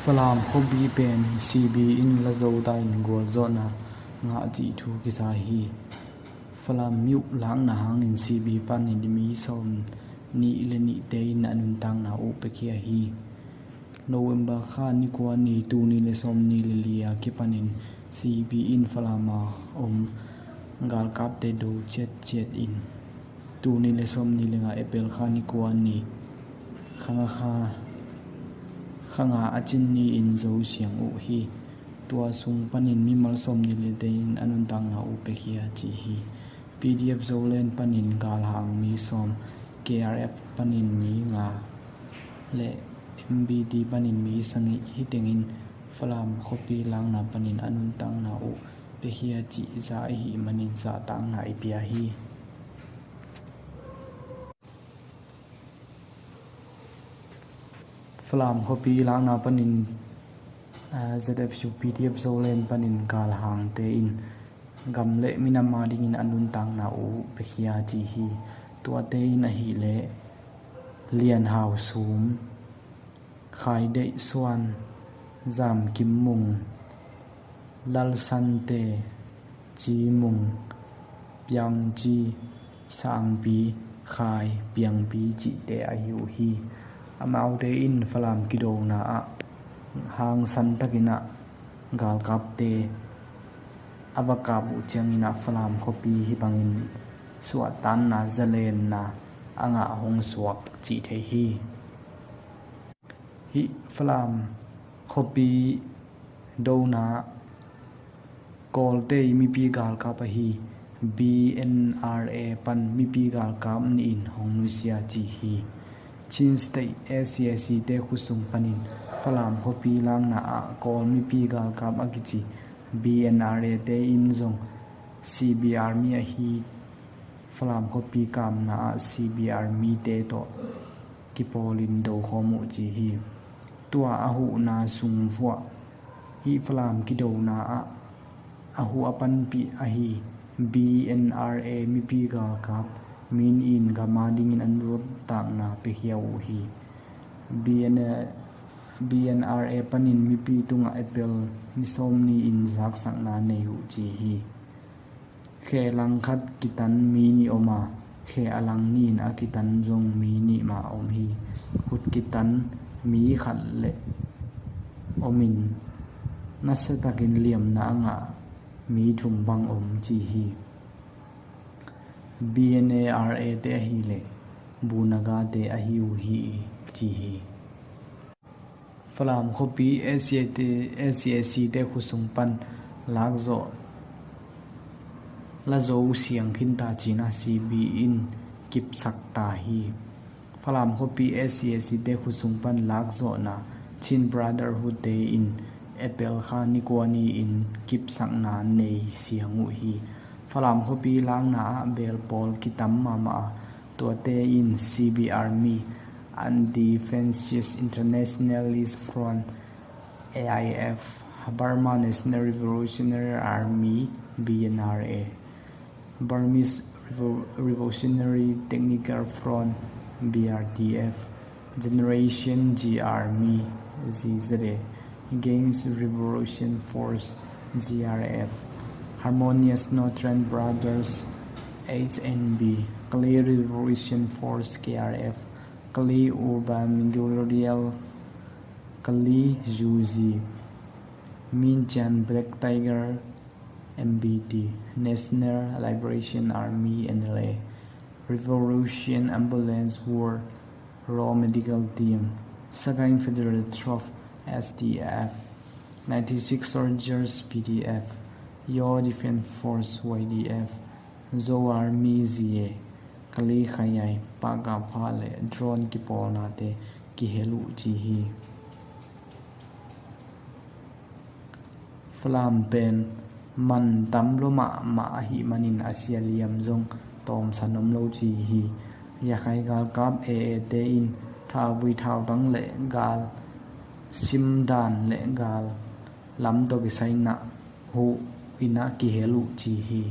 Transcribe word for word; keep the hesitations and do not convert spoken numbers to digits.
Falam khuapi pen C B in la zo ta in gualzawhna ngah cih thu kiza hi. Falam myo lakna hangin C B panin mi sawm nih le nihte in a nuntakna uh piakhia hi. November kha ni kua ni, tul nih le sawm nih le li a kipanin C B in Falam a om galkapte do ciatciat in, tul nih le sawm nih le nga April kha ni kua ni, kha nga kha, kha nga a cin ni-in zo siang uh hi. Tua sung panin mimal sawm nih le li te in a nuntakna uh piakhia ci hi. P D F Zoland panin galhang mi sawm, K R F panin mi nga le M B T panin mi sagih hi tengin Falam khuapi lakna panin a nuntakna uh piakhia cih za i hih manin zahtakna i pia hi. Falam khuapi lakna panin, ah, Z F U P D F Zoland panin galhangte in gam le minam a dingin a nuntakna uh piakhia ci hi. Tuate in ahih leh Lian Hau Sum, Khai Deih Suan, Zam Kim Mung, Lal Sante, Ci Mung, Piang Ci, Sangpi, Khai, Piangpi cihte ahi uh hi. Amaute in Falam kidona ah hangsan takin ah galkapte a va kap uh ciangin ah Falam khuapi hih bangin suahtakna zalenna a ngah hong suak cih thei hi. Hih Falam khuapi dona Kawlte ii mipi galkap ahi B N R A pan mipi galkap nih in hong nusia ci hi. Chin State S C S C te khut sung panin Falam khuapi lakna ah Kawl mipi galkap a kici B N R A te in zong C B R mi ahi Falam khuapi kapna ah C B R mite tawh kipawlin do khawm uh ci hi. Tua a huhna sung vuah hih Falam kidona ah a huh a panpih ahi B N R A mipi galkap mi nih in gam a dingin a nuntakna piakhia uh hi. B N, B N R A panin mipi tungah April ni sawm ni-in zaksakna nei uh ci hi. Khe langkhat kitan mi nih om a, khe a lang ni-in a kitan zong mi nih mah om hi. Khut kitan mi khat le omin nasiatakin liamna a ngah mi thum bang om ci hi. B N A R A te ahih leh Bu Naga te ahi uh hi ci hi. Falam khuapi S C A te, S C A C te khut sung pan lakzawh la zo siang khinta cih a C B in kipsak ta hi. Falam khuapi S C A C te khut sung pan lakzawhna Chin Brotherhood te in April kha ni kua ni-in kipsakna nei siang uh hi. Falam khuapi lakna ah beel pawl kitam mahmah a, tuate in C B R mi, Anti-Fascist Internationalist Front, A I F, Burma National Revolutionary Army, B N R A, Burmese Revo-, Revolutionary Technical Front, B R T F, Generation G R Mi, Z Z A, Games Revolution Force, G R F, Harmonious Northern Brothers, H N B, Kali Revolution Force, K R F, Kali Urban Memorial, Kali U G, Minchian Black Tiger, M B T, National Liberation Army, N L A, Revolution Ambulance War, Raw Medical Team, Sagaing Federal Troop, S D F, ninety-six Soldiers, P D F, Yaw Defense Force, Y D F, Zo Army, Z A, Kali Khayai, Paka Pha le drone kipawlnate kihel uh ci hi. Falam pen man tam lua mahmah ahih manin a sia liam zong tawmsan om lo ci hi. Yakhai galkap A A te in thauvui thautang le gal simdan le gal lam tawh kisai-in ah huh in ah kihel uh ci hi.